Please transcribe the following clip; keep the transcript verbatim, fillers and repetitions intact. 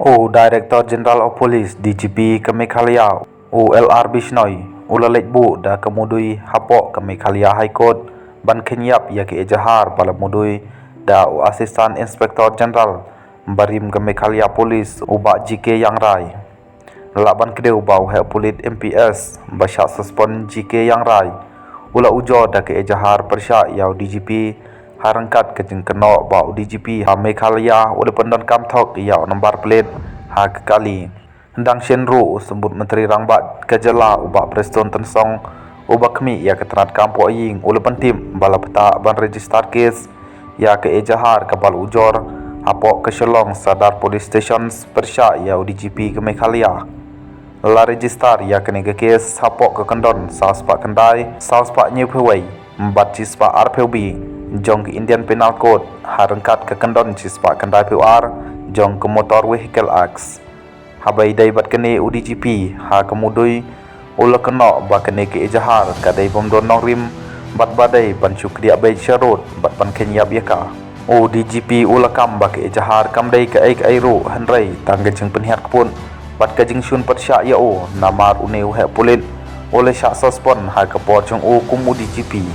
U Director General of Police, D G P ka Meghalaya, u L R Bishnoi, u la leit buh da ka mudui hapoh ka Meghalaya High Court ban kheiñ ïap ïa ka ejahar ba la mudui da u Assistant Inspector General barim ka Meghalaya Police, u Bah G K Iangrai. Lah ban kdew ba u heh pulit M P S ba shah suspend, G K Iangrai, u la ujor da ka ejahar pyrshah ïa u D G P, ha ryngkat ka jingkynnoh ba u D G P ha Meghalaya u la pyndonkam thok ïa u nombar plate ha ka kali. Dang shen ruh, u Symbud Myntri Rangbah ka jylla, u Bah Prestone Tynsong, uba khmih ïa ka tnat kam poh ïing, u la pyntip ba la btah ban register case ïa ka ejahar kaba la ujor hapoh ka Shillong Sadar Police Station pyrshah ïa u D G P ka Meghalaya. La register ïa kane ka case hapoh ka kyndon saw spah khyndai, saw spah hynñiew phew wei bad shi spah ar phew B jong ka Indian Penal Code, ha ryngkat ka kyndon shi spah khyndai phew ar jong ka Motor Vehicle Act. Haba ïadei bad kane, u D G P ha ka mudui u la kynnoh ba kane ka ejahar ka dei bym don nongrim bad ba dei ban shu kdiah beit sharud bad ban kheiñ ïap ïa ka. U D G P u la kam ba ka ejahar kam dei kaei kaei ruh, hynrei tang ka jingpynhiar kput bad ka jingshun pyrshah ïa u, namar une u heh pulit u la shah suspend ha ka por jong u kum u D G P.